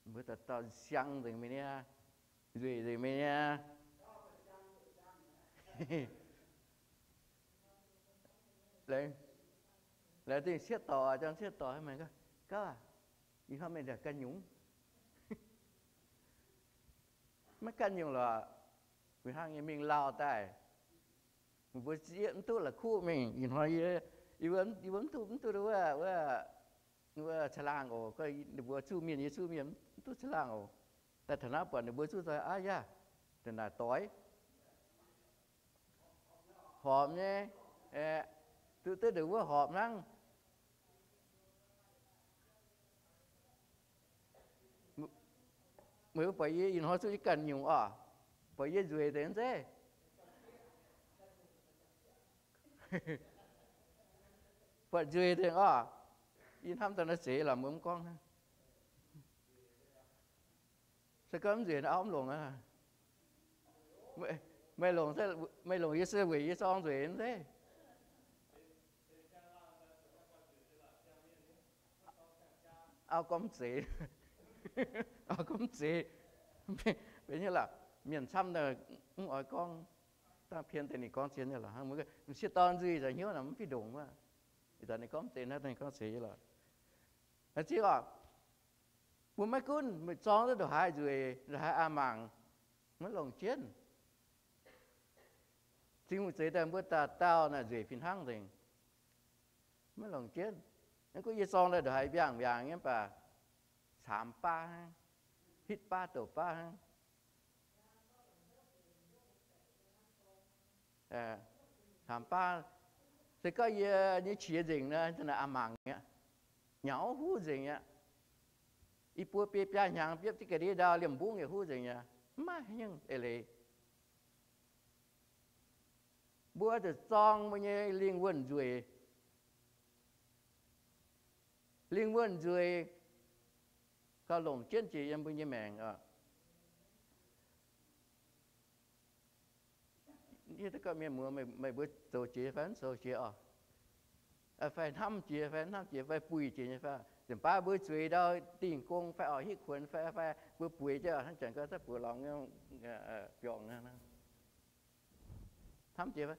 Mbuo dauh dauh siang nzengc mi'aqv, nzueic nzengc mi'aqv. Laengz zingh sieqv dorc, jang sieqv dorc, meih gauv, ih hnoi meih ganh nyungc maiv ganh nyungc lorqc. Mbuo hnangv nyei mingh lauh daaih, mbuo zieqv mv duqv la'kuqv mingh. Ih hnoi yie, yie mbuo mv duqv, mv duqv wuov, wuov caangh laangh oc. Ninh mbuo zuqc mienh, yie zuqc mienh, mv duqv caangh laangh oc. Daaih taux naaiv buatc ninh mbuo zuqc doix, aav yaac da'naaic doix horpc nyei, aeqv, duqv duqv ndongc wuov horpc hnangv. Meih mbuo buatc yie ih hnoi zuqc yie ganh nyungc oc, buatc yie nzueic deix zeiv, buatc nzueic deix oc. Yie hnamv daaih naaiv zeiz lorqc, mbuo mv gorngv hnangv. Se gorngv mv nzueic, auv mv longc aqv. Meih longc, meih longc yie se weic yie zorng nzueic zeiv. Auv gorngv mv zeiz, auv gorngv mv zeiz. Benx nyei lorqc, mienh camv mv oix gorngv, dangh pien deix ninh gorngv zien nyei lorqc. M'sieqv dorn nzuih nzauc hnyouv naaic mv fih ndongc wuov. Ih zanc ninh gorngv mv zeiz naaiv, ninh gorngv zeiz nyei lorqc. Zingh oc, mbuo maiv gunv meih zorng duqv ndongc haaix nzueic, ndongc haaix aav mangc, maiv longc jienv. Zingh Lungh zeix daaih mbuo dauh dauh naaic nzueic fih hnangv nzengc, maiv longc jienv. Gunv yie zorng daaih ndongc haaix mbiaangc mbiaangc nyei mv baac caamx baav hnangv, hitv baav douc baav hnangv. Caamx baav, se gorngv yie nyei qiex nzengc nor, aav mangc aqv, nyaux huv nzengc aqv. Ih buo biei biaa hnyangx biopv jienv ga'ndiev ndau liemh mbungv yaac huv nzengc aqv, maiv maaih haaix nyungc eix leiz. Mbuo zuqc zorng mbuo nyei lingh wuonh nzueic. Lingh wuonh nzueic gauh longc jienv jiex yiem mbuo nyei maengc oc. Yie duqv gorngv mienh muoz, meih mbuo zoux jiex fai mv zoux jiex oc? Fai hnamv jiex fai hnamv jiex fai buix jiex nyei fai? Ziouc baav mbuo zueiz ndau dingh gong fai oix hitv kuonx fai, fai mbuo bueix jienv hnangv janx gorngv zaqv buoz lorngx biorngz. Hnamv jiex fai,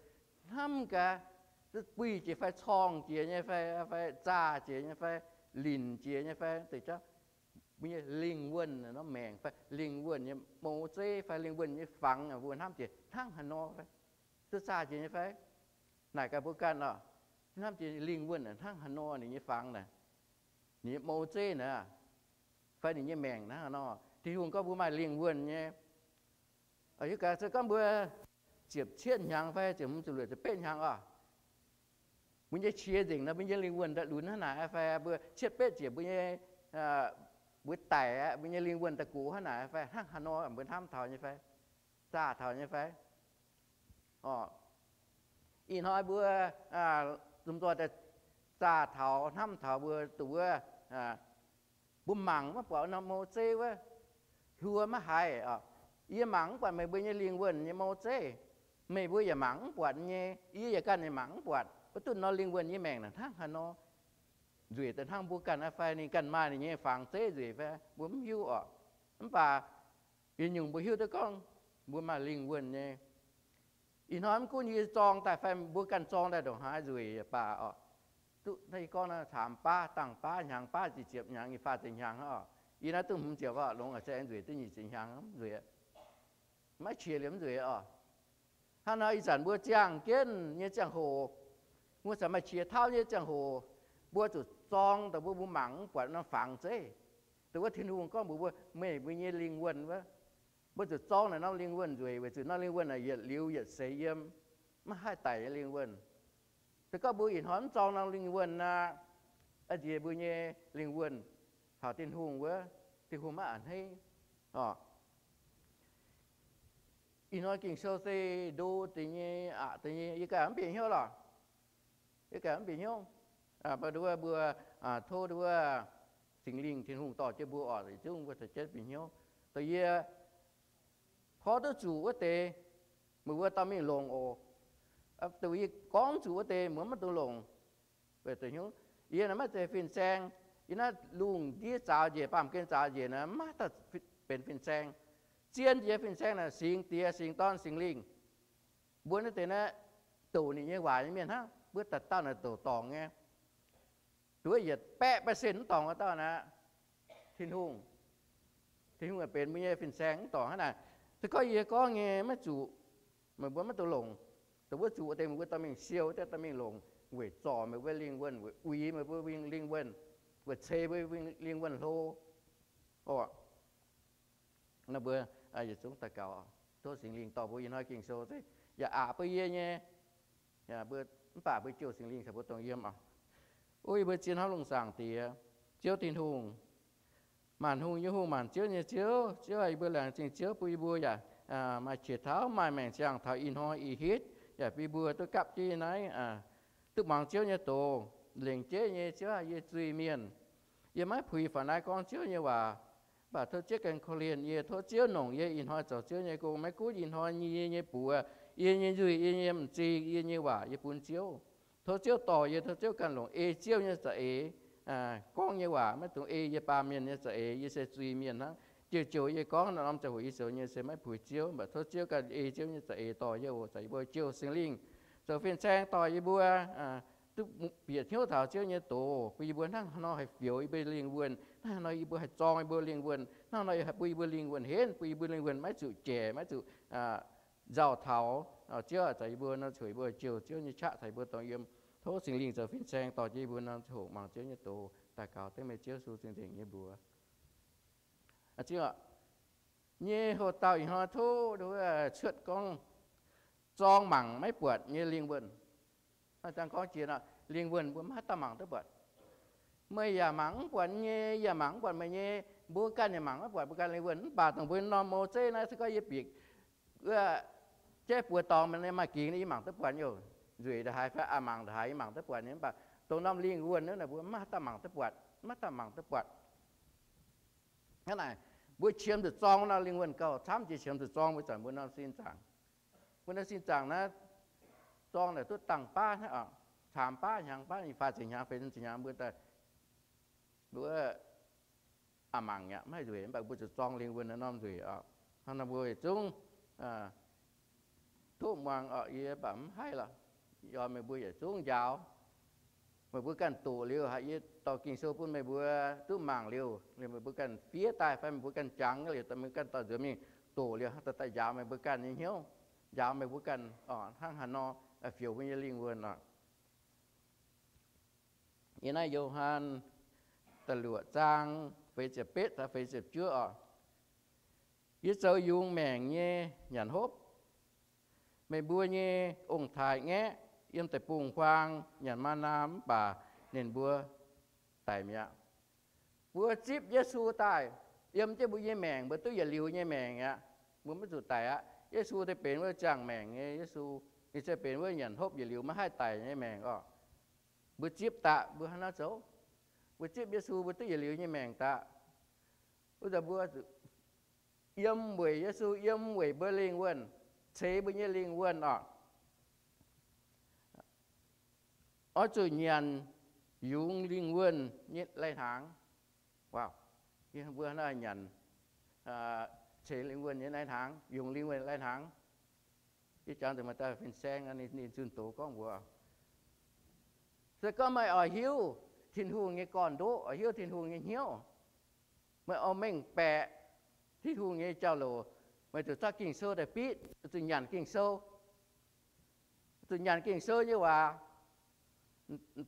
hnamv gaax, buih jiex fai, corngh jiex nyei fai, fai zaah jiex nyei fai, linc jiex nyei fai, deix jauv mbuo nyei lingh wuonh nor maengc fai lingh wuonh nyei mou zeiv fai lingh wuonh nyei fangx, mbuo hnamv jiex hnangv haaix nor fai, duqv zaah jiex nyei fai? Naaic gaax mbuo ganh oc. Hnamv jiex lingh wuonh hnangv haaix nor, ninh nyei fangx naaic, ninh nyei mou zeiv naaic, fai ninh nyei maengc hnangv haaix nor. Tin-Hungh gorngv mbuo maaih lingh wuonh nyei. Hiuv gaax se gorngv mbuo ziepc cietv hnyangx fai ziepc hmz ziepc luoqc ziepc betv hnyangx oc, mbuo nyei qiex nzengc nor mbuo nyei lingh wuonh daaih lunx hnangv naaic fai? Mbuo cietv betv ziepc mbuo nyei, mbuo daic aqv, mbuo nyei lingh wuonh daaih gox hnangv naaic fai? Hnangv haaix nor mbuo hnamv taux nyei fai? Zaah taux nyei fai? Oc, ih hnoi mbuo zungv nzoih daaih zaah taux, hnamv taux mbuo duqv wuov, mbuo mangc maiv buatc norm mou zeiv wuov, hluo maiv haiz oc. Yie mangc mv buatc meih mbuo nyei lingh wuonh nyei mou zeiv. Meih mbuo yaac mangc mv buatc nyei, yie yaac ganh yaac mangc mv buatc. Mv duqv nor lingh wuonh nyei maengc naaic hnangv haaix nor, nzueic daaih hnangv mbuo ganh aqv fai? Ninh ganh maaih ninh nyei fangx zeiv nzueic fai? Mbuo mv hiuv oc. Mv baac yietc nyungc mbuo hiuv duqv gorngv mbuo maaih lingh wuonh nyei. Ih hnoi mv gunv yie zorng daaih fai mbuo ganh zorng daaih ndongc haaix nzueic baac oc, duqv naaiv yie gorngv naaiv caamx baav, dangh baav, hnyangx baav, ziepc ziepc hnyangx, nyic faah ziepc hnyangx oc. Yie naaiv duqv hmz ziepc oc, longx aqv, se aengx nzueic duqv nyic ziepc hnyangx mv nzueic, maiv qiex liemh nzueic oc. Hnangv nor ih zanc mbuo ziangh jienv nyei ziangh hoc, mbuo caux maaih qiex tauv nyei ziangh hoc, mbuo zuqc zorng dongh mbuo, mbuo mangc mv buatc norm fangx zeiv. Dongh wuov Tin-Hungh gorngv mbuox mbuo, meih mbuo nyei lingh wuonh wuov, mbuo zuqc zorng naaic norm lingh wuonh nzueic, weic zuqc norm lingh wuonh naaic yietc liuz yietc seix yiem, maiv haih daic nyei lingh wuonh. Se gorngv mbuo ih hnoi mv zorng norm lingh wuonh aqv, a'nziex mbuo nyei lingh wuonh taux Tin-Hungh wuov, Tin-Hungh maiv a'hneiv oc. Ih hnoi Ging-Sou se ndo deix nyei, aqc deix nyei, yie ganh mv bieqc hnyouv lorqc. Yie ganh mv bieqc hnyouv. Mbuo, mbuo tov nduov Singx Lingh, Tin-Hungh dorh jienv mbuo oc, yietc zungv mbuo caux jienv bieqc hnyouv. Dongh yie porv duqv zuqc wuov deix, meih mbuo dorh mingh longc oc. Dongh yie gorngv zuqc wuov deix, meih mbuo maiv dungx longc. Yie naaiv maiv zeiz fin-saeng. Yie naaiv lungh ndiev zaaux njiec, baamh gen zaaux njiec naaiv maiv daaih benx fin-saeng. Zien jiex fin-saeng naaic Singx Diex, Singx Dorn, Singx Lingh. Mbuo naaiv deix naaiv douc ninh nyei waac nyei mienh hnangv, mbuo dauh dauh naaic douc dorngc nyei. Duqv yietc baeqv percent mv dorngc wuov dauh naaic, Tin-Hungh, Tin-Hungh benx mbuo nyei fin-saeng mv dorngc hnangv naaic. Se gorngv yie gorngv nyei maiv zuqc, meih mbuo maiv dungx longc. Dongh wuov zuqc deix meih mbuo dorh mingh siou, dorh mingh longc, weic zorc meih mbuo lingh wuonh, weic uix meih mbuo lingh wuonh, weic ceix mbuo lingh wuonh hlo. Oc, mbuo yietc zungv daux gaux, tov Singx Lingh dorh mbuo ih hnoi Ging-Sou yaac aqc bun yie nyei, mv baac mbuo jouh Singx Lingh caux mbuo dongh yiem oc. O yie mbuo zien hnamv lungh zaangc Diex, Ziouv Tin-Hungh, maanc hungh nyei Hungh, maanc ziouv nyei Ziouv. Ziouv aah, yie mbuo laengz zingh Ziouv bun yie mbuo yaac maaih qiex tauv maaih maengc ziangh taux ih hnoi ih hitv, yaac bun yie mbuo duqv gapv jienv naaiv, duqv muangx Ziouv nyei doz, lengc jeiv nyei Ziouv aah, yie zuiz-mienh. Yie maiv puix faaux naaiv gorngv Ziouv nyei waac, mv baac tov Ziouv ganh korv-lienh yie, tov Ziouv nongc yie ih hnoi zoux Ziouv nyei gong, maiv gunv ih hnoi nyei, yie nyei buoz, yie nyei nzuih, yie nyei m'zing, yie nyei waac yie bun Ziouv. Tov Ziouv dorh yie, tov Ziouv ganh longc ei Ziouv nyei za'eix gorngv nyei waac, maiv dungx ei yie baamh mienh nyei za'eix. Yie se zuiz-mienh hnangv. Joux-joux yie gorngv naaiv norm ziangh hoc yie zoux nyei se maiv puix Ziouv, mv baac tov Ziouv ganh ei Ziouv nyei za'eix dorh yie oc. Caux yie mbuo jouh Singx Lingh zoux fin-saeng dorh yie mbuo duqv bieqc hnyouv taux Ziouv nyei doz, bun yie mbuo hnangv haaix nor haih fioux yie mbuo lingh wuonh, hnangv haaix nor yie mbuo haih zorng yie mbuo lingh wuonh, hnangv haaix nor yie haih bun yie mbuo lingh wuonh henv, bun yie mbuo lingh wuonh maiv zuqc jaic, maiv zuqc nzauh taux Ziouv. Caux yie mbuo nor, caux yie mbuo jouh Ziouv nyei qaqv caux yie mbuo dongh yiem. Tov Singx Lingh zoux fin-saeng dorh jienv yie mbuo nor, hoqc mangc Ziouv nyei doz. Daux gaux dengv meih Ziouv Yesu cing-nzengc nyei mbuox. Nyei hoc dauh ih hnoi tov cuotv gorngv zorng mangc maiv buatc nyei lingh wuonh. Hnangv gorngv jiex nor, lingh wuonh mbuo maiv haih daaih mangc duqv buatc. Meih yaac mangc mv buatc nyei, yaac mangc mv buatc meih nyei, mbuo ganh yaac mangc maiv buatc mbuo ganh lingh wuonh. Mv baac dongh mbuo norm mouc zeiv naaiv, se gorngv yie bieqc jaiv buoz dorngx, meih maaih gingx yie mangc duqv buatc nyei. Nzueic ndongc haaix fai a'mangc ndongc haaix yie mangc duqv buatc nyei. Mv baac dongh norm lingh wuonh naaiv, mbuo maiv haih daaih mangc duqv buatc, maiv daaih mangc duqv buatc. Hnangv naaic, mbuo qiemx zuqc zorng norm lingh wuonh gauh camv jiex qiemx zuqc zorng mbuo zanc mbuo norm sin zaangc. Mbuo norm sin zaangc naaiv, zorng naaic duqv dangh baav hnangv, caamx baav hnyangx baav, faah ziepc hnyangx, feix ziepc hnyangx mbuo daaih, mbuo a'mangc yaac maiv haih nzueic, mv baac mbuo zuqc zorng lingh wuonh naaiv norm nzueic oc. Hnangv naaic mbuo yietc zungv duqv muangx oc, yie baac mv haih lorqc. Yie oix meih mbuo yietc zungv njaaux. Meih mbuo ganh doqc liuz, haiz yie dorh Ging-Sou bun meih mbuo duqv mangc liuz, liuz meih mbuo ganh fiev daaih fai meih mbuo ganh jangx liuz, meih mbuo ganh dorh nzuonx mingh doqc liuz, hnangv daaih njaaux meih mbuo ganh nyei hnyouv, njaaux meih mbuo ganh hnangv haaix nor fioux mbuo nyei lingh wuonh oc. Yiem naaiv Yo^han da'luoqc zaang feix ziepc betv taux feix ziepc juov oc. Yie zoux yungz maengc nyei nyanc hopv. Meih mbuo nyei ong-taaix-ngaeqv yiem deic-bung-huaang nyanc maa^naa mv baac ninh mbuo daic mi'aqv. Mbuo zipv Yesu daaih yiem jienv mbuo nyei maengc, mbuo duqv yietc liuz nyei maengc aqv. Mbuo maiv zuqc daic aqv. Yesu se benx wuov ziangh maengc nyei Yesu. Ninh se benx wuov nyanc hopv yietc liuz maiv haih daic nyei maengc oc. Mbuo zipv daaih, mbuo hnangv naaiv zoux. Mbuo zipv Yesu, mbuo duqv yietc liuz nyei maengc daaih. Wuov zanc mbuo yiem weic Yesu, yiem weic mbuo lingh wuonh, ceix mbuo nyei lingh wuonh oc. Oix zuqc nyanc yungz lingh wuonh nyei lai-hnaangx. Mbuo hnangv naaiv nyanc, ceix lingh wuonh nyei lai-hnaangx, yungz lingh wuonh lai-hnaangx. Yie jangx deix maaih dauh fin-saeng, ninh zunh doz gorngv mbuox, se gorngv meih oix hiuv Tin-Hungh nyei gorn-ndoqv, oix hiuv Tin-Hungh nyei hnyouv, meih oix mengh baeqc Tin-Hungh nyei jauv-louc, meih zuqc caux Ging-Sou daaih bitv, zuqc nyanc Ging-Sou. zuqc nyanc Ging-Sou nyei waac.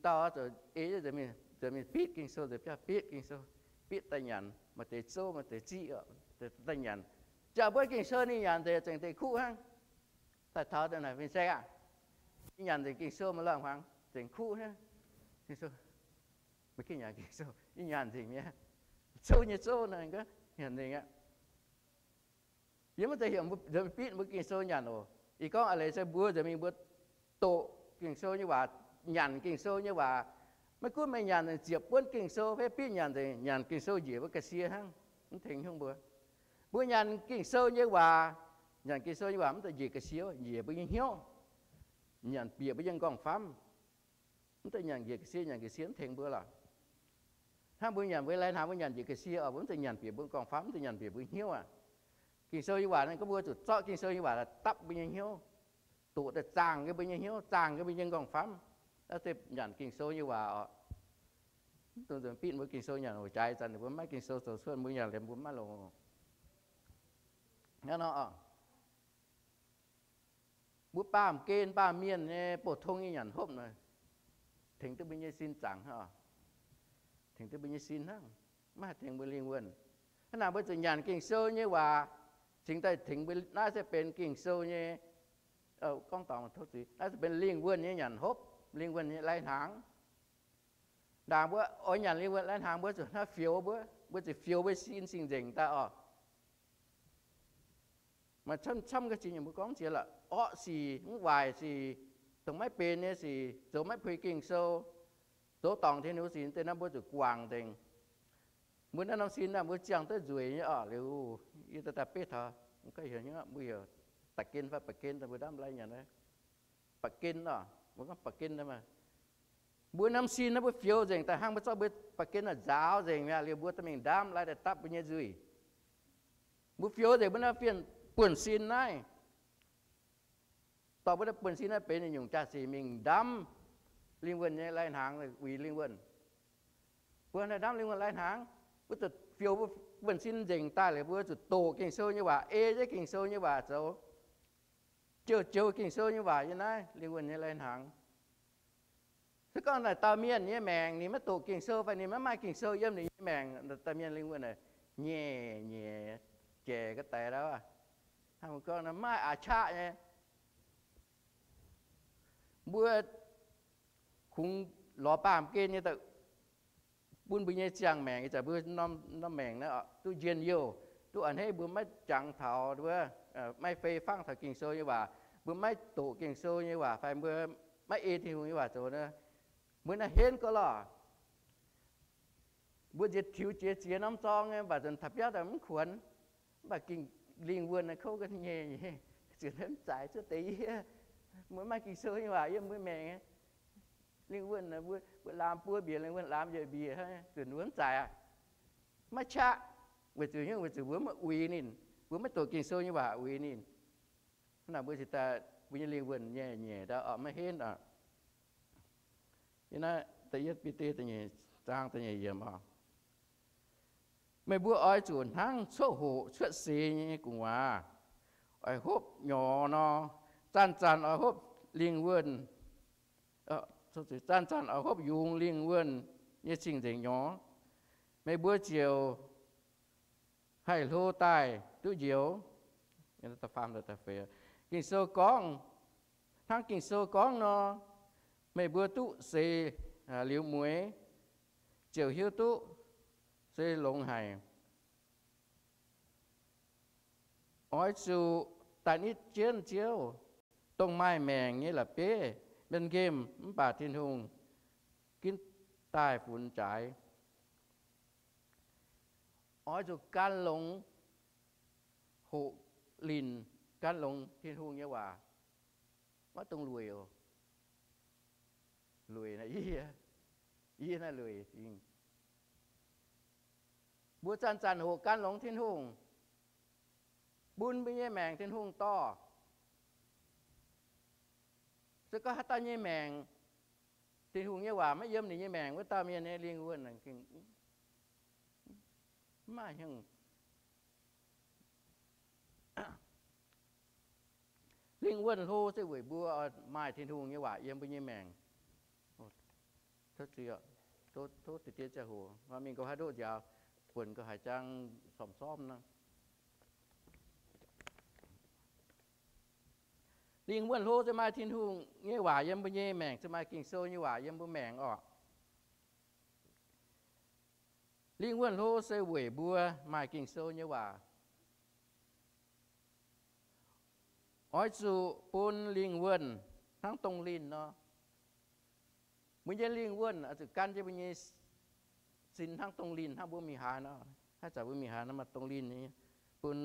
Dauh zuqc ei, zuqc mingh bitv Ging-Sou, zuqc biauv bitv Ging-Sou, bitv daaih nyanc, maaih deix zouv, maaih deix ziqv, daaih nyanc. Jaax mbuo Ging-Sou ninh nyanc nzengc, zengc deix kuv hnangv. Daaih taux daaih naaic fin-saeng aah, yie nyanc nzengc Ging-Sou maaih lamh hmuangx, zengc kuv hnangv. Meih gengh nyanc Ging-Sou? Yie nyanc nzengc mi'aqv. Zouv nyei zouv naaic, nyanc nzengc aqv. Yie maiv zeiz heuc bitv mbuo Ging-Sou nyanc oc. Ih gorngv a'leiz se mbuo nzengc mingh mbuo doqc Ging-Sou nyei waac, nyanc Ging-Sou nyei waac. Maiv gunv meih nyanc nzengc ziepc buonv Ging-Sou fai bitv nyanc nzengc, nyanc Ging-Sou njiec mbuo ga'sie hnangv, mv tengx haaix nyungc mbuo. Mbuo nyanc Ging-Sou nyei waac, nyanc Ging-Sou nyei waac mv zeiz njiec ga'sie, njiec mbuo nyei hnyouv, nyanc bieqc mbuo nyei nqorngv-famv. Mv zeiz nyanc njiec ga'sie, nyanc ga'sie mv tengx mbuo lorqc. Hnangv mbuo nyanc mbuo lai-hnaangx, mbuo nyanc njiec ga'sie oc, mbuo mv zeiz nyanc bieqc mbuo nqorngv-famv, mv zeiz nyanc bieqc mbuo hnyouv aac. Ging-Sou nyei waac naaiv gorngv mbuo zuqc zorqv Ging-Sou nyei waac daaih dapv mbuo nyei hnyouv, doqc daaih zaangh jienv mbuo nyei hnyouv, zaangh jienv mbuo nyei nqorngv-famv. Naaiv se nyanc Ging-Sou nyei waac oc. Mv dungx nzuonx bitv mbuo Ging-Sou nyanc oc. Jaaix zanc ninh mbuo maiv Ging-Sou zoux cuotv, mbuo nyanc liemh mbuo maiv longx. Hnangv nor oc, mbuo baamh gen baamh mienh nyei bouh tong nyei nyanc hopv nor, tengx duqv mbuo nyei sin zaangc hnangv, tengx duqv mbuo nyei sin hnangv, maiv haih tengx mbuo lingh wuonh. Hnangv naaic mbuo zuqc nyanc Ging-Sou nyei waac cingx daaih tengx mbuo. Naaiv se benx Ging-Sou nyei, gorngv dorngc tov zuiz, naaiv se benx lingh wuonh nyei nyanc hopv, lingh wuonh nyei lai-hnaangx. Ndaangc mbuo oix nyanc lingh wuonh lai-hnaangx, mbuo zuqc hnangv fioux mbuo, mbuo zuqc fioux mbuo sin cing-nzengc daaih oc. Maaih camv-camv ga'zinh nyungc mbuo gorngv ziex lorqc, orqv sic, mv waaic sic, dongh maiv benx nyei sic, zoux maiv puix Ging-Sou, zoux dorngc Tin-Hungh sic deix nor mbuo zuqc guangc nzengc. Mbuo naaiv norm sin naaiv mbuo ziangh duqv nzueic nyei oc. Liuz yie daaih beiv taux, mbuo heuc da'gen fai ba'gen, mbuo ndamv lai nyanc, ba'gen oc, mbuo gorngv ba'gen. Mbuo norm sin naaiv mbuo fioux nzengc daaih hnangv mbuo zorqv mbuo ba'gen nzaaux nzengc mi'aqv. Liuz mbuo dorh mingh ndamv lai daaih dapv mbuo nyei nzuih. Mbuo fioux nzengc mbuo naaiv fien buonv-sin naaiv. Dorh mbuo naaiv buonv-sin naaiv benx nyungc jaax-sic mingh ndamv lingh wuonh nyei lai-hnaangx, uix lingh wuonh. Mbuo ndamv lingh wuonh lai-hnaangx, mbuo zuqc fioux mbuo buonv-sin nzengc daaih liuz, mbuo zuqc doqc Ging-Sou nyei waac, ei jienv Ging-Sou nyei waac zoux, joux-joux Ging-Sou nyei waac yiem naaiv lingh wuonh nyei lai-hnaangx. Se gorngv naaic dauh mienh nyei maengc ninh maiv doqc Ging-Sou fai ninh maiv maaih Ging-Sou yiem ninh nyei maengc, dauh mienh lingh wuonh nyeic nyeic, jaic ga'daic lauh. Hnangv mbuo gorngv maaih aqc qaqv nyei. Mbuo kungx lorz baamh gen nyei daaih bun mbuo nyei ziangh maengc, ih zanc mbuo norm maengc naaiv duqv njien-youh, duqv a'hneiv, mbuo maiv jangx taux wuov, maiv fei fangv taux Ging-Sou nyei waac, mbuo maiv doqc Ging-Sou nyei waac fai mbuo maiv ei Tin-Hungh nyei waac zoux nor, mbuo naaiv henv gauh lorh. Mbuo nziex tiux jiex ziex norm zorng nyei, mv baac nzuonx taux biauv daaih mv kuonx. Mv baac Ging, lingh wuonh naaiv kouv ga'nyeic nyei, zuqc mv zaaix cuotv deix yie. Mbuo maaih Ging-Sou nyei waac yiem mbuo maengc. Lingh wuonh mbuo laamz buo mbiec, lingh wuonh laamz yietc mbiec, zuqc mv zaaix aqv. Maiv qaqv. Weic zuqc, weic zuqc mbuo maiv uix ninh, mbuo maiv doqc Ging-Sou nyei waac uix ninh. Hnangv naaic mbuo cingx daaih mbuo nyei lingh wuonh nyei nyeic daaih oc, maiv henv oc. Yie naaiv da'yietv Bide da'nyeic zaang da'nyeic yiemc oc. Meih mbuo oix zuqc hnangv coqv hoqc cuotv seix nyei gu'nguaaz oix hopv nyorx nor, zanc-zanc oix hopv lingh wuonh, zanc-zanc oix hopv yungz lingh wuonh nyei cing-nzengc nyorx, meih mbuo ziouc haih hlo daaih duqv njoux. Ging-Sou gorngv, hnangv Ging-Sou gorngv nor, meih mbuo duqv seix liuz mueix, ziouc hiuv duqv se longx haic. Oix zuqc daaih nitv jienv Ziouv, dongh maaih maengc nyei la'bieiv, mienh nqemh mv baac Tin-Hungh ginv daaih funx jaaix. Oix zuqc gan longx hoqc linc, gan longx Tin-Hungh nyei waac. Maiv dungx lueic oc. Lueic naaiv, yie naaiv lueic. Mbuo zanc-zanc hoqc gan longx Tin-Hungh, bun mbuo nyei maengc Tin-Hungh dorh. Se gorngv haaix dauh nyei maengc, Tin-Hungh nyei waac maiv yiem ninh nyei maengc, wuov dauh mienh nyei lingh wuonh mv maaih hnyouv. Lingh wuonh hlo se weic mbuo maaih Tin-Hungh nyei waac yiem mbuo nyei maengc. Tov, tov deix ziangh hoc mingh nqo haaix ndoqv nziaaux, buonc nqo haaix jang sormh-sormv nor. Lingh wuonh hlo se maaih Tin-Hungh nyei waac yiem mbuo nyei maengc, se maaih Ging-Sou nyei waac yiem mbuo maengc orqc. Lingh wuonh hlo se weic mbuo maaih Ging-Sou nyei waac. Oix zuqc bun lingh wuonh hnangv dongh linh nor. Mbuo nyei lingh wuonh oix zuqc gan jienv mbuo nyei sin hnangv dongh linh, hnangv mbuo mingh haaix nor. Haaix zanc mbuo mingh haaix nor maaih dongh linh nyei, bun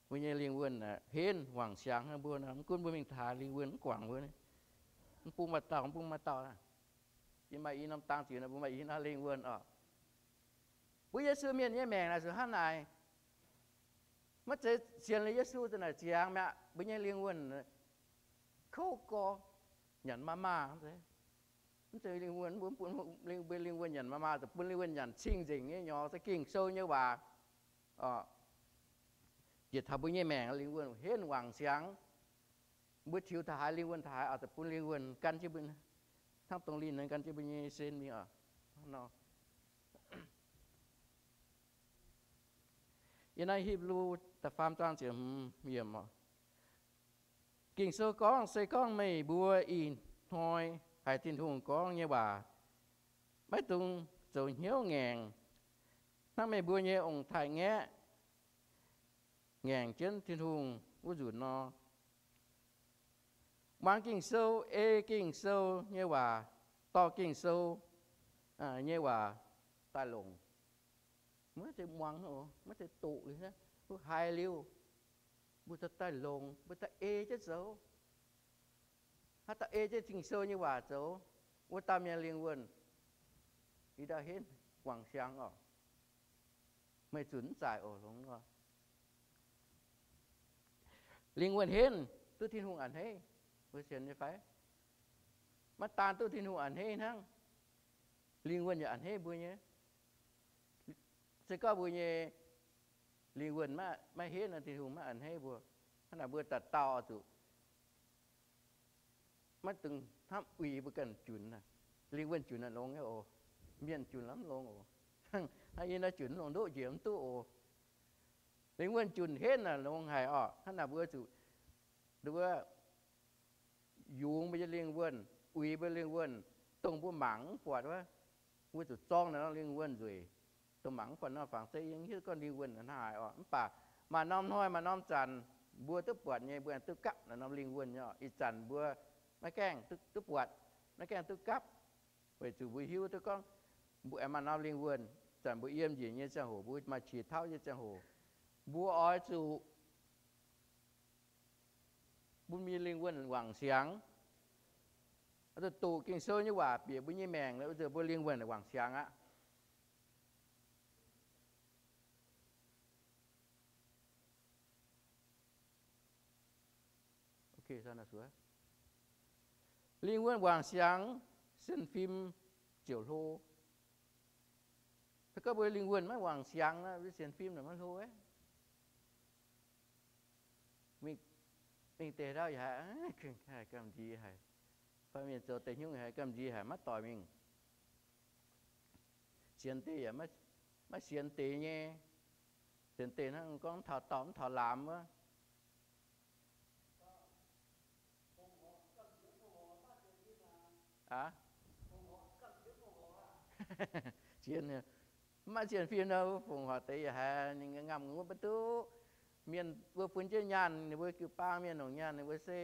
mbuo nyei lingh wuonh henv wangc siangx hnangv mbuo nor. Mv gunv mbuo mingh taux haaix, lingh wuonh mv guangc mbuo, mv bung maaih dauh, mv bung maaih dauh. Yie maaih i norm dang ziux nor, mbuo maaih i norm lingh wuonh orqc. Mbuo Yesu mienh nyei maengc naaic zuqc hnangv naaic. Maiv zeiz sienx liuz Yesu za'naaic ziangx mi'aqv, mbuo nyei lingh wuonh kouv gorx, nyanc maa maah. Mv zeiz lingh wuonh, mbuo, mbuo lingh wuonh nyanc maa maah, zuqc bun lingh wuonh nyanc cing-nzengc nyei nyorx, se Ging-Sou nyei waac. Njiec taux mbuo nyei maengc, lingh wuonh henv wangc siangx. Mbuo tiux taux haaix, lingh wuonh taux haaix, oix zuqc bun lingh wuonh gan jienv mbuo, hnangv dongh linh gan jienv mbuo nyei sin mingh oc. Yiem naaiv Hipv^lu da'faam zaang ziepc hmz yiemc oc. Ging-Sou gorngv, se gorngv meih mbuo ih hnoi haiz Tin-Hungh gorngv nyei waac, maiv dungx zoux hnyouv ngaengc, hnangv meih mbuo nyei ong-taaix-ngaeqv ngaengc jienv Tin-Hungh wuov nzunc nor. Muangx Ging-Sou, ei Ging-Sou nyei waac, dorh Ging-Sou nyei waac daaih longc. Maiv zeiz muangx, maiv zeiz doqc liuz, mbuo haiz liuz, mbuo daaih longc, mbuo daaih ei jienv zoux. Haaix dauh ei jienv Ging-Sou nyei waac zoux, wuov dauh mienh lingh wuonh ih ndau henv wangc siangx oc. Meih zunc mv zaaic oc, longx oc. Lingh wuonh henv duqv Tin-Hungh a'hneiv, mbuo sienx nyei fai? Maiv daan duqv Tin-Hungh a'hneiv hnangv, lingh wuonh yaac a'hneiv mbuo nyei. Se gorngv mbuo nyei lingh wuonh maiv henv nor, Tin-Hungh maiv a'hneiv mbuo. Hnangv naaic mbuo dauh dauh zuqc maiv dungx hnamv uix mbuo ganh junc. Lingh wuonh junc longx nyei oc. Mienh junc mv longx oc. Hnangv yie naaiv junc longx ndoqv njiec mv duqv oc. Lingh wuonh junc henv naaic longx haic orqc. Hnangv naaic mbuo zuqc, mbuo yungz mbuo nyei lingh wuonh, uix mbuo lingh wuonh, dongh mbuo mangc mv buatc wuov, mbuo zuqc zorng naaiv norm lingh wuonh nzueic. Dongh mangc mv buatc nor, fangx zeiv yie hiuv gorngv lingh wuonh hnangv haaix orqc. Mv baac maaih norm hnoi maaih norm zanc mbuo duqv buatc nyei, mbuo duqv gapv naaiv norm lingh wuonh nyei. Ih zanc mbuo maiv gaengh duqv buatc, maiv gaengh duqv gapv, weic zuqc mbuo hiuv duqv gorngv mbuo aengx maaih norm lingh wuonh. Zanc mbuo yiem njiec nyei ziangh hoc, mbuo maaih qiex tauv nyei ziangh hoc, mbuo oix zuqc bun mbuo nyei lingh wuonh wangc siangx. Oix zuqc doqc Ging-Sou nyei waac bieqc mbuo nyei maengc, oix zuqc mbuo lingh wuonh wangc siangx aqv. Lingh wuonh wangc siangx, sienx fim ziouc hlo. Se gorngv mbuo lingh wuonh maiv wangc siangx, sienx fim naaic maiv hlo. Mingh deix ndau yaac haiz gamh nziex haic, fai mienh zoux deix hnyouv haiz gamh nziex haic, maiv doix mingh. Sienx deix yaac maiv sienx deix nyei. Sienx deix hnangv gorngv mv taux dorngx mv taux laamz wuov. Aa, sienx, maiv sienx fim nor, fongc horc deix yaac haiz ninh ngamv nguv maiv duqv. Mienh mbuo bun jienv nyaanh, ninh mbuo jiu-baang mienh longc nyaanh, ninh mbuo se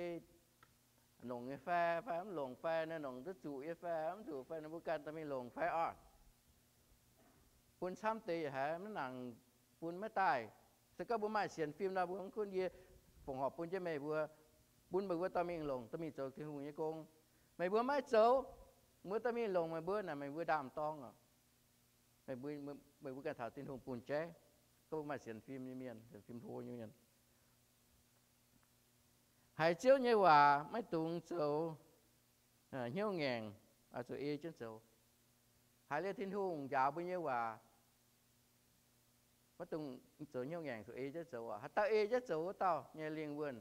longc nyei fai, fai mv longc fai, ninh longc duqv zuqc nyei fai, mv zuqc fai, ninh mbuo ganh dorh mingh longc fai orqc. Bun camv deix yaac haiz maiv nangc, bun maiv daaih. Se gorngv mbuo maaih sienx fim nor, mbuo mv gunv yie fongc horc bun jienv meih mbuo, bun meih mbuo dorh mingh longc, dorh mingh zoux Tin-Hungh nyei gong. Meih mbuo maiv zoux, mbuo dorh mingh longc meih mbuo naaic, meih mbuo ndaam-dorng oc. Meih mbuo ganh taux Tin-Hungh bun jaiv, gorngv mbuo maaih sienx fim nyei mienh, sienx fim hlo nyei mienh. Haiz Ziouv nyei waac maiv dungx zoux hnyouv ngaengc, oix zuqc ei jienv zoux. Haiz liuz Tin-Hungh njaaux mbuo nyei waac, maiv dungx zoux hnyouv ngaengc, zuqc ei jienv zoux oc. Haaix dauh ei jienv zoux, wuov dauh nyei lingh wuonh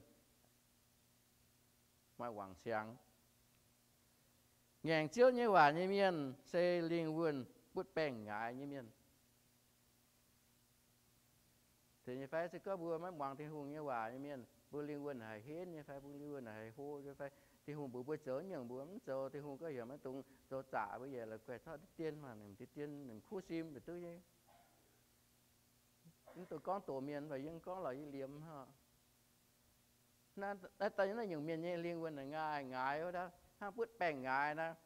maaih wangc siangx. Ngaengc Ziouv nyei waac nyei mienh se lingh wuonh butv baengh ngaaix nyei mienh. Zeiz nyei fai? Se gorngv mbuo maiv muangx Tin-Hungh nyei waac nyei mienh, mbuo lingh wuonh haiz henv nyei fai? Mbuo lingh wuonh haiz hlo nyei fai? Tin-Hungh mbuox mbuo zoux nyungc mbuo mv zoux, Tin-Hungh gorngv heuc maiv dungx zoux zaqc, mbuo yaac la'guaih tov deix dien, deix dien ninh kuv sim mv duqv nyei. Mv dungx gorngv doqc mienh, mv baac yie gorngv lorqc, yie liemh hnangv. Naaiv daaih naaiv nyungc mienh nyei lingh wuonh ngaaic ngaaix wuov, hnangv butv baengh ngaaix naaiv.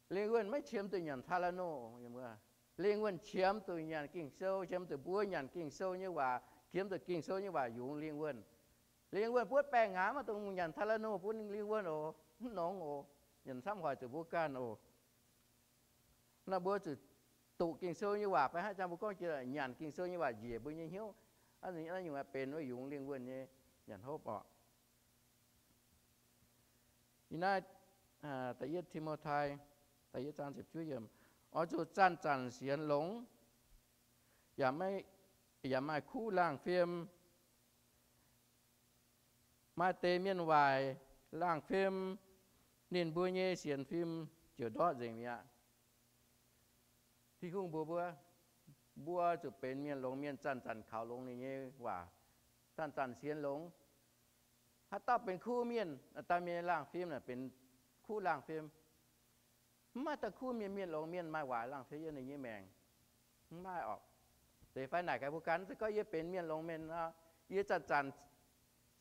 Lingh wuonh maiv qiemx zuqc nyanc Tylenol. Lingh wuonh qiemx zuqc nyanc Ging-Sou, qiemx zuqc mbuo nyanc Ging-Sou nyei waac, qiemx zuqc Ging-Sou nyei waac yungz lingh wuonh. Lingh wuonh butv baengh ngaaix maiv dungx nyanc Tylenol bun lingh wuonh oc, mv nongx oc. Nyanc camv hoic zuqc mbuo ganh oc. Naaiv mbuo zuqc doqc Ging-Sou nyei waac fai haaix zanc mbuo gorngv jiex nyanc Ging-Sou nyei waac njiec mbuo nyei hnyouv, naaiv nyungc benx wuov yungz lingh wuonh nyei nyanc hopv oc. Ih naaiv da'yietv Ti^mo^tai, da'yietv zaang ziepc juov yiemc, oix zuqc zanc-zanc sienx longx, yaac maaih kuv laangh fim. Maaih deix mienh waaic laangh fim, ninh mbuo nyei sienx fim ziouc ndortv nzengc mi'aqv. Tin-Hungh mbuox mbuo, mbuo zuqc benx mienh longx mienh, zanc-zanc kaux longx ninh nyei waac, zanc-zanc sienx longx. Haaix dauh benx kuv mienh, daaih mienh laangh fim naaic benx kuv laangh fim. Mv maaih da'kuv mienh, mienh longx mienh maaih waaic laangh fim yiem ninh nyei maengc. Mv maaih oc. Deix fai naaic gaax mbuo ganh, se gorngv yie benx mienh longx mienh nor, yie zanc-zanc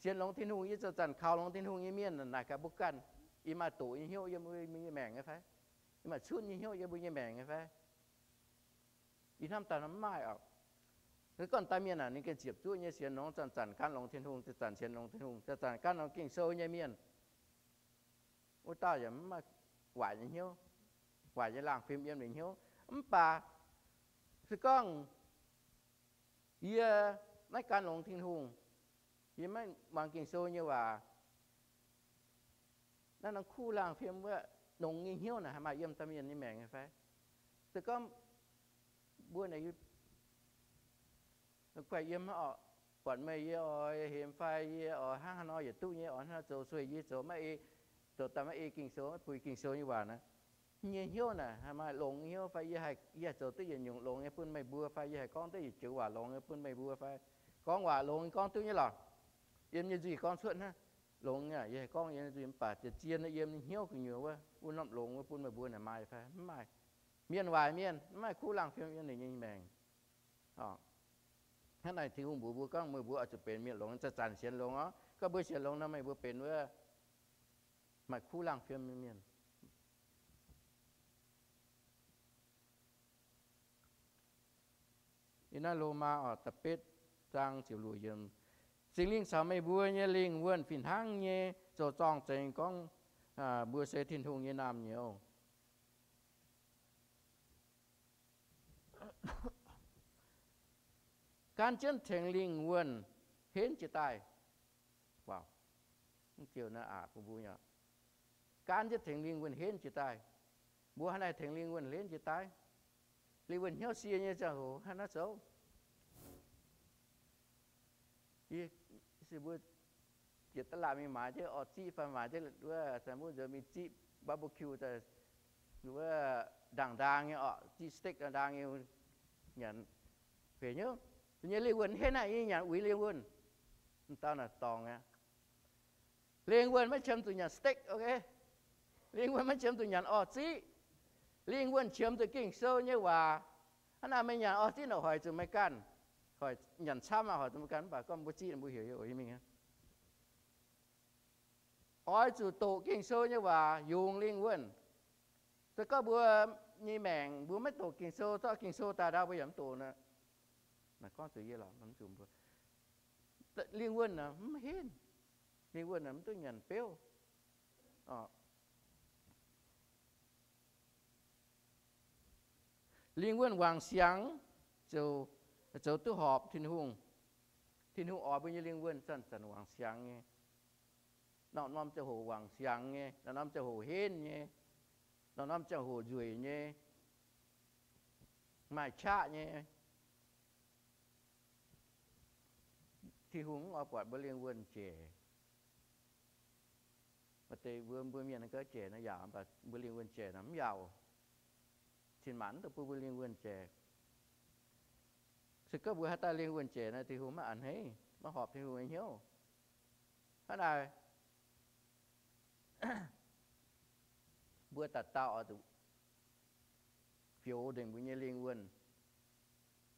sienx longx Tin-Hungh, yie zanc-zanc kaux longx Tin-Hungh nyei mienh, naaic gaax mbuo ganh, yie maaih doqc nyei hnyouv yiem mbuo nyei maengc nyei fai? Yie maaih cunv nyei hnyouv yiem mbuo nyei maengc nyei fai? Ih hnamv daaih nor mv maaih oc. Se gorngv daaih mienh aah, ninh gengh ziepc zuoqv nyei sienx longx, zanc-zanc gan longx Tin-Hungh, zanc-zanc sienx longx Tin-Hungh, zanc-zanc gan longx Ging-Sou nyei mienh, wuov dauh yaac mv maaih waaic nyei hnyouv, waaic nyei laangh fim yiem ninh hnyouv. Mv baac se gorngv yie maiv gan longx Tin-Hungh, yie maiv muangx Ging-Sou nyei waac, naaiv norm kuv laangh fim wuov, longx nyei hnyouv naaic haih maaih yiem daaih mienh nyei maengc nyei fai? Se gorngv mbuo naaic, guaih yiem oc, buatc meih yie oix hemx fai yie oix hnangv haaix nor yietc duqv nyei, oix hnangv haaix nor zoux sueih yie zoux maiv ei, zoux daaih maiv ei Ging-Sou, maiv puix Ging-Sou nyei waac naaic, nyei hnyouv naaic haih maaih longx nyei hnyouv fai? Yie haih, yie haih zoux duqv yietc nyungc longx nyei bun meih mbuo fai? Yie haih gorngv duqv yietc joux waac longx nyei bun meih mbuo fai? Gorngv waac longx gorngv duqv nyei lorqc. Yiem nyei nzuih gorngv cuotv hnangv. Longx aac, yie haih gorngv yiem nyei nzuih, mv baac zien-zien naaiv yiem nyei hnyouv gu'nyuoz wuov, wuov norm longx wuov bun meih mbuo naaic maaih fai? Mv maaih. Mienh waaic mienh, mv maaih kuv laangh fim yiem ninh nyei maengc. Hnangv naaic Tin-Hungh mbuox mbuo gorngv meih mbuo oix zuqc benx mienh longx, zanc-zanc sienx longx oc. Gorngv mbuo sienx longx nor, meih mbuo benx wuov maaih kuv laangh fim nyei mienh. Yiem naaiv Lomaa oc, da'betv zaang ziepc luoqc yiemc, Singx Lingh caux meih mbuo nyei lingh wuonh fih hnangv nyei zoux zorng-zengx gorngv mbuo se Tin-Hungh nyei naamh nyouz. Gan jienv tengx lingh wuonh henv jiez daaih. Gan jienv tengx lingh wuonh henv jiez daaih. Mbuo hnangv naaiv tengx lingh wuonh henv jiez daaih. Lingh wuonh hnyouv sie nyei ziangh hoc hnangv naaiv zoux. Yie, se mbuo jiex da'laatc mingh maaiz jienv orv ziqv fai maaiz jienv wuov, mbuo nzuonx mingh ziqv barbecue, wuov, ndaang-ndaang nyei orv, ziqv steak ndaang-ndaang nyei, nyanc, hueic hnyouv. Zuqc nyei lingh wuonh henv naaiv, yie nyanc uix lingh wuonh. M'dauh naaic dorngc aqv. Lingh wuonh maiv qiemx zuqc nyanc steak, ok? Lingh wuonh maiv qiemx zuqc nyanc orv ziqv. Lingh wuonh qiemx zuqc Ging-Sou nyei waac. Hnangv naaic meih nyanc orv ziqv naaic hoic zuqc meih ganh, hoic nyanc camv aqv, hoic zuqc meih ganh, mv baac gorngv mbuo ziqv mbuo heuc yie oix mingh. Oix zuqc doqc Ging-Sou nyei waac yungz lingh wuonh. Se gorngv mbuo nyei maengc mbuo maiv doqc Ging-Sou, zorqv Ging-Sou daaih ndau mbuo yaac mv doqc nor, naaic gorngv zuqc yie lorqc, mv zuqc mbuo. Lingh wuonh mv henv. Lingh wuonh mv duqv nyanc beuv. Lingh wuonh wangc siangx, zoux duqv horpc Tin-Hungh. Tin-Hungh oix mbuo nyei lingh wuonh zanc-zanc wangc siangx nyei. Norm-norm ziangh hoc wangc siangx nyei, norm-norm ziangh hoc henv nyei, norm-norm ziangh hoc nzueic nyei, maaih qaqv nyei. Tin-Hungh mv oix buatc mbuo lingh wuonh jaic. Maaih deix mbuo, mbuo mienh gauh jaic nor yaac, mv baac mbuo lingh wuonh jaic nor mv yaac oc. Cin-maanc mv dungx bun mbuo lingh wuonh jaic. Se gorngv mbuo haaix dauh lingh wuonh jaic nor, Tin-Hungh maiv a'hneiv, maiv horpc Tin-Hungh nyei hnyouv. Hnangv naaic, mbuo dauh dauh oix zuqc fioux nzengc mbuo nyei lingh wuonh,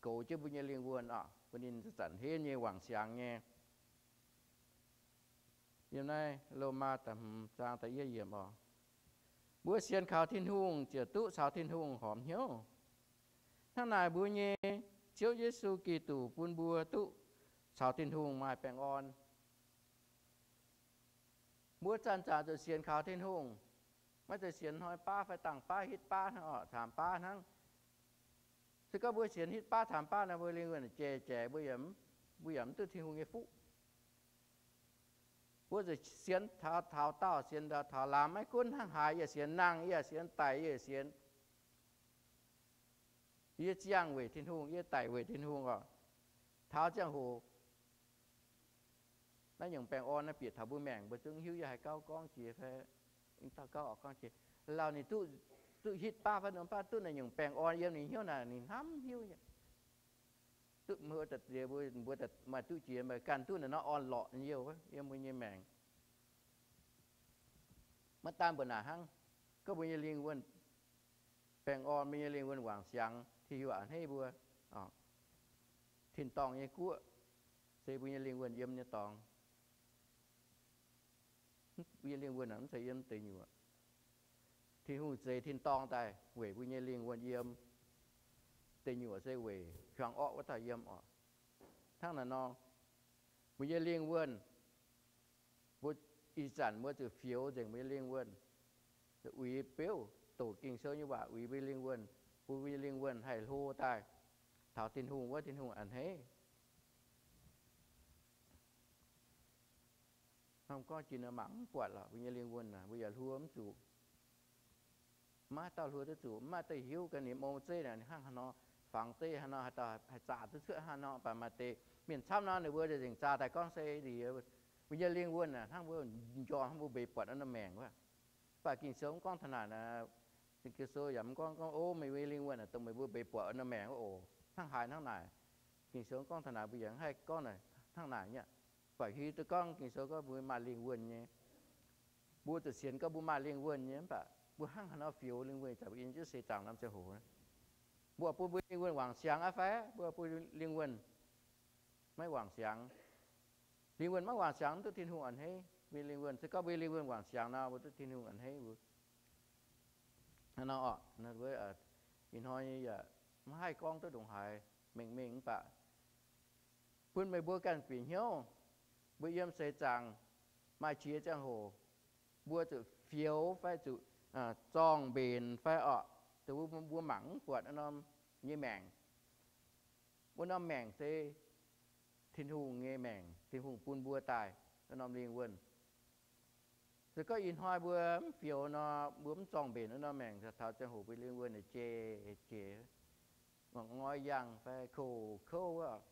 goux jienv mbuo nyei lingh wuonh oc, bun ninh zanc-zanc henv nyei, wangc siangx nyei. Yiem naaiv Lomaa da'hmz zaang da'yietv yiemc oc, mbuo sienx kaux Tin-Hungh ziouc duqv caux Tin-Hungh horpc hnyouv. Hnangv naaic mbuo nyei Ziouv Yesu Giduc bun mbuo duqv caux Tin-Hungh maaih baengh orn. Mbuo zanc-zanc zuqc sienx kaux Tin-Hungh, maiv zeiz sienx hnoi baav fai dangh baav hitv baav hnangv oc, caamx baav hnangv. Se gorngv mbuo sienx hitv baav caamx baav nor, mbuo lingh wuonh jaic jaic, mbuo yaac mv duqv Tin-Hungh nyei fuqv. Mbuo zuqc sienx taux, taux daauh, sienx taux, taux lamz, maiv gunv hnangv haaix, yie sienx nangh, yie sienx daic, yie sienx, yie ziangh weic Tin-Hungh, yie daic weic Tin-Hungh oc. Taux ziangh hoc naaiv nyungc baengh orn naaiv bieqc taux mbuo maengc, mbuo zungv hiuv yie haih gauh gorngv jiex fai, dauh gauh oix gorngv jiex. Lauh ninh duqv, duqv hitv baav fai norm baav duqv naaiv nyungc baengh orn yiem ninh hnyouv naaic, ninh hnamv hiuv nyei. Duqv mbuo, mbuo maaih duqv jiex, maaih ganh duqv naaiv norm orn-lorqc nyei youh yiem mbuo nyei maengc. Maiv daan mbuo naaic hnangv, gorngv mbuo nyei lingh wuonh baengh orn, mbuo nyei lingh wuonh wangc siangx, Tin-Hungh a'hneiv mbuo. Tin-dorngh nyei guoqv se mbuo nyei lingh wuonh yiem nyei dorngx. Mbuo nyei lingh wuonh mv zeiz yiem deic nyuoqc. Tin-Hungh zeix tin-dorngh daaih weic mbuo nyei lingh wuonh yiem. Deic nyuoqc se weic hiuang orqv wuov dauh yiem oc. Hnangv naaiv nor, mbuo nyei lingh wuonh, mbuo ih zanc mbuo zuqc fioux nzengc mbuo nyei lingh wuonh, uix beuv doqc Ging-Sou nyei waac uix mbuo nyei lingh wuonh, bun mbuo nyei lingh wuonh haih hlo daaih taux Tin-Hungh wuov, Tin-Hungh a'hneiv. Hnangv gorngv jiex nor mangc mv buatc lorqc, mbuo nyei lingh wuonh naaic mbuo yaac hluo mv zuqc. Maiv maaih dauh hluo duqv zuqc, maiv maaih dauh hiuv ganh ninh mou zeiv naaic hnangv haaix nor, fangx zeiv haaix nor, haaix dauh haih zaah duqv cuotv haaix nor. Mv baac maaih deix mienh camv nor ninh mbuo zengc zaah daaih gorngv se ndie, mbuo nyei lingh wuonh naaic hnangv mbuo njormh hnangv mbuo mbeix buatc norm maengc wuov. Mv baac Ging-Sou mv gorngv taux naaic, Ging-Sou yaac mv gorngv gorngv, o, meih mbuo nyei lingh wuonh naaic dongh meih mbuo mbeix buatc norm maengc oc, hnangv haaix hnangv naaic. Ging-Sou mv gorngv taux naaic, mbuo yaac mv haih gorngv hnangv naaic nyei. Baac hiuv duqv gorngv Ging-Sou gorngv mbuo maaih lingh wuonh nyei. Mbuo zuqc sienx gorngv mbuo maaih lingh wuonh nyei, mv baac mbuo hnangv haaix nor fioux lingh wuonh, zanc mbuo yiem jienv seix zaangc norm ziangh hoc, mbuo bun mbuo lingh wuonh wangc siangx aqv fai mbuo bun lingh wuonh maiv wangc siangx? Lingh wuonh maiv wangc siangx mv duqv Tin-Hungh a'hneiv. Mbuo lingh wuonh, se gorngv mbuo lingh wuonh wangc siangx nor, mbuo duqv Tin-Hungh a'hneiv mbuo. Hnangv nor oc, ih hnoi yaac maiv haih gorngv duqv ndongc haaix mengh mengh, mv baac bun meih mbuo ganh bieqc hnyouv, mbuo yiem seix zaangc maaih qiex ziangh hoc, mbuo zuqc fioux fai zuqc zorng-mbenc fai orqc, dongh mbuo mangc mv buatc wuov norm nyei maengc. Wuov norm maengc se Tin-Hungh nyei maengc, Tin-Hungh bun mbuo daaih wuov norm lingh wuonh. Se gorngv ih hnoi mbuo mv fioux nor, mbuo mv zorng-mbenc wuov norm maengc, taux ziangh hoc mbuo lingh wuonh jiex jiex, ngongh ngoi yangh fai kouv kouv wuov,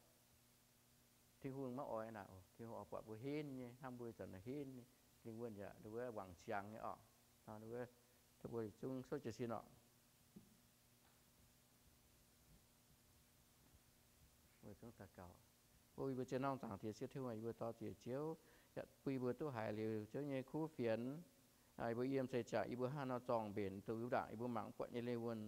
Tin-Hungh maiv oix naaic. Tin-Hungh oix buatc mbuo henv nyei, hnangv mbuo ih zanc naaic henv nyei, lingh wuonh yaac wuov wangc siangx nyei oc. Mbuo zungv souv jiez sin oc. Mbuo zungv daux gaux. O yie mbuo zien norm Zaangc Diex Ziouv Tin-Hungh, yie mbuo dor-ziec Ziouv, yaac bun yie mbuo duqv haiz liuz Ziouv nyei kuv fienx. Yie mbuo yiem seix zaangc yie mbuo hnangv haaix nor zorng-mbenc, dongh ndaangc yie mbuo mangc buatc nyei lingh wuonh,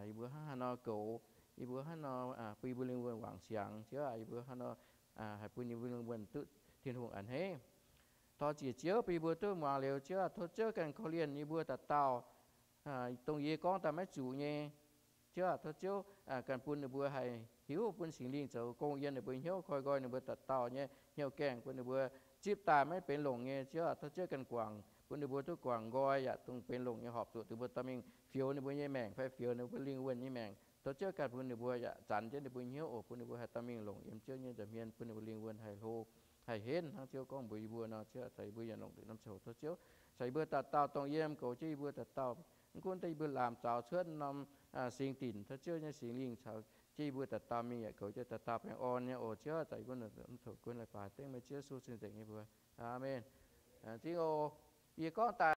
yie mbuo hnangv haaix nor goux, yie mbuo hnangv haaix nor bun yie mbuo lingh wuonh wangc siangx. Ziouv aac, yie mbuo hnangv haaix nor haih bun yie mbuo lingh wuonh duqv Tin-Hungh a'hneiv. Dor-ziec Ziouv bun yie mbuo duqv muangx liuz, Ziouv aac, tov Ziouv ganh korv-lienh yie mbuo dauh dauh, dongh yie gorngv daaih maiv zuqc nyei. Ziouv aac, tov Ziouv ganh bun ninh mbuo haih hiuv bun Singx Lingh zoux gong yiem ninh mbuo hnyouv, koi nqoi ninh mbuo dauh dauh nyei hnyouv gaengh, bun ninh mbuo zipv daaih maiv benx longc nyei. Ziouv aac, tov Ziouv ganh guangc, bun ninh mbuo duqv guangc nqoi yaac dongh benx longc nyei horpc zuqc ninh mbuo dorh mingh fioux ninh mbuo nyei maengc fai fioux ninh mbuo lingh wuonh nyei maengc. Tov Ziouv ganh bun ninh mbuo yaac zanc jienv ninh mbuo hnyouv oc, bun ninh mbuo haih dorh mingh longc yiem Ziouv nyei nza'hmien, bun ninh mbuo lingh wuonh haih hlo, haih henv hnangv Ziouv gorngv mbuox yie mbuo nor. Ziouv aac, caux yie mbuo yietc longc liuz norm ziangh hoc, tov Ziouv caux yie mbuo dauh dauh dongh yiem goux jienv yie mbuo dauh dauh. Mv gunv daaih yie mbuo laamc zaux cuotv norm singx dinc, tov Ziouv nyei Singx Lingh caux jienv yie mbuo dauh dauh mingh yaac goux jienv dauh dauh baengh orn nyei oc. Ziouv aac, caux yie mbuo norm ziangh hoc gunv lai baaix dengv meih Ziouv Yesu cing-nzengc yie mbuo. Aamen. Zingh oc. Yie gorngv daaih